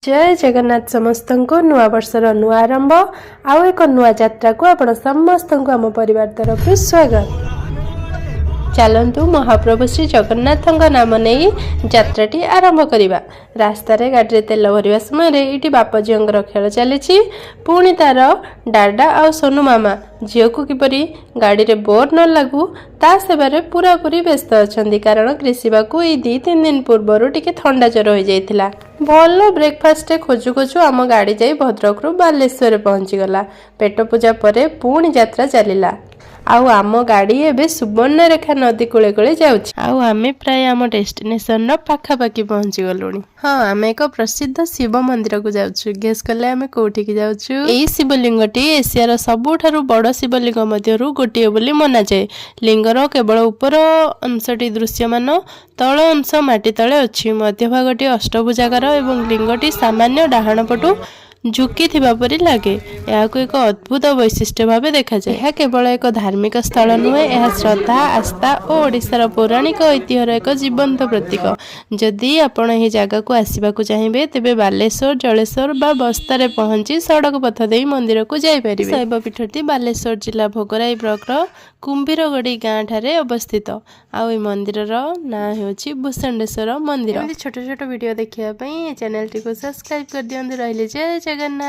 ଜୟ ଜଗନ୍ନାଥ ସମସ୍ତଙ୍କୁ। ନୂଆ ବର୍ଷର ନୂଆ ଆରମ୍ଭ ଆଉ ଏକ ନୂଆ ଯାତ୍ରାକୁ ଆପଣ ସମସ୍ତଙ୍କୁ ଆମ ପରିବାର ତରଫରୁ ସ୍ୱାଗତ। ଚାଲନ୍ତୁ, ମହାପ୍ରଭୁ ଶ୍ରୀ ଜଗନ୍ନାଥଙ୍କ ନାମ ନେଇ ଯାତ୍ରାଟି ଆରମ୍ଭ କରିବା। ରାସ୍ତାରେ ଗାଡ଼ିରେ ତେଲ ଭରିବା ସମୟରେ ଏଇଠି ବାପ ଝିଅଙ୍କର ଖେଳ ଚାଲିଛି। ପୁଣି ତାର ଡାଡା ଆଉ ସୋନୁ ମାମା ଝିଅକୁ କିପରି ଗାଡ଼ିରେ ବୋର୍ ନ ଲାଗୁ, ତା ସେବାରେ ପୁରାପୁରି ବ୍ୟସ୍ତ ଅଛନ୍ତି, କାରଣ କ୍ରିସିବାକୁ ଏଇ 2-3 ଦିନ ପୂର୍ବରୁ ଟିକେ ଥଣ୍ଡା ଜ୍ୱର ହୋଇଯାଇଥିଲା। ଭଲ ବ୍ରେକଫାଷ୍ଟରେ ଖୋଜୁ ଖୋଜୁ ଆମ ଗାଡ଼ି ଯାଇ ଭଦ୍ରକରୁ ବାଲେଶ୍ୱରରେ ପହଞ୍ଚିଗଲା। ପେଟ ପୂଜା ପରେ ପୁଣି ଯାତ୍ରା ଚାଲିଲା। ଆଉ ଆମ ଗାଡ଼ି ଏବେ ସୁବର୍ଣ୍ଣରେଖା ନଦୀ କୂଳେ କୂଳେ ଯାଉଛି ଆଉ ଆମେ ପ୍ରାୟ ଆମ ଡେଷ୍ଟିନେସନର ପାଖାପାଖି ପହଞ୍ଚି ଗଲୁଣି। ହଁ, ଆମେ ଏକ ପ୍ରସିଦ୍ଧ ଶିବ ମନ୍ଦିରକୁ ଯାଉଛୁ। ଗେସ୍ କଲେ ଆମେ କୋଉଠିକି ଯାଉଛୁ? ଏଇ ଶିବଲିଙ୍ଗଟି ଏସିଆର ସବୁଠାରୁ ବଡ଼ ଶିବଲିଙ୍ଗ ମଧ୍ୟରୁ ଗୋଟିଏ ବୋଲି ମନାଯାଏ। ଲିଙ୍ଗର କେବଳ ଉପର ଅଂଶଟି ଦୃଶ୍ୟମାନ, ତଳ ଅଂଶ ମାଟି ତଳେ ଅଛି। ମଧ୍ୟଭାଗଟି ଅଷ୍ଟଭୁଜାକାର ଏବଂ ଲିଙ୍ଗଟି ସାମାନ୍ୟ ଡାହାଣ ପଟୁ ଝୁକିଥିବା ପରି ଲାଗେ। ଏହାକୁ ଏକ ଅଦ୍ଭୁତ ବୈଶିଷ୍ଟ୍ୟ ଭାବେ ଦେଖାଯାଏ। ଏହା କେବଳ ଏକ ଧାର୍ମିକ ସ୍ଥଳ ନୁହେଁ, ଏହା ଶ୍ରଦ୍ଧା, ଆସ୍ଥା ଓ ଓଡ଼ିଶାର ପୌରାଣିକ ଐତିହ୍ୟର ଏକ ଜୀବନ୍ତ ପ୍ରତୀକ। ଯଦି ଆପଣ ଏହି ଜାଗାକୁ ଆସିବାକୁ ଚାହିଁବେ, ତେବେ ବାଲେଶ୍ୱର, ଜଳେଶ୍ୱର ବା ବସ୍ତାରେ ପହଞ୍ଚି ସଡ଼କ ପଥ ଦେଇ ମନ୍ଦିରକୁ ଯାଇପାରିବେ। ଶୈବ ପୀଠଟି ବାଲେଶ୍ୱର ଜିଲ୍ଲା ଭୋଗରାଇ ବ୍ଲକର କୁମ୍ଭୀରଗଡ଼ି ଗାଁ ଠାରେ ଅବସ୍ଥିତ। ଆଉ ଏହି ମନ୍ଦିରର ନାଁ ହେଉଛି ଭୂଷଣ୍ଡେଶ୍ୱର ମନ୍ଦିର। ଏମିତି ଛୋଟ ଛୋଟ ଭିଡ଼ିଓ ଦେଖିବା ପାଇଁ ଏ ଚ୍ୟାନେଲଟିକୁ ସବସ୍କ୍ରାଇବ୍ କରିଦିଅନ୍ତୁ। ରହିଲି, ଜୟ ଜଗନ୍ନାଥ।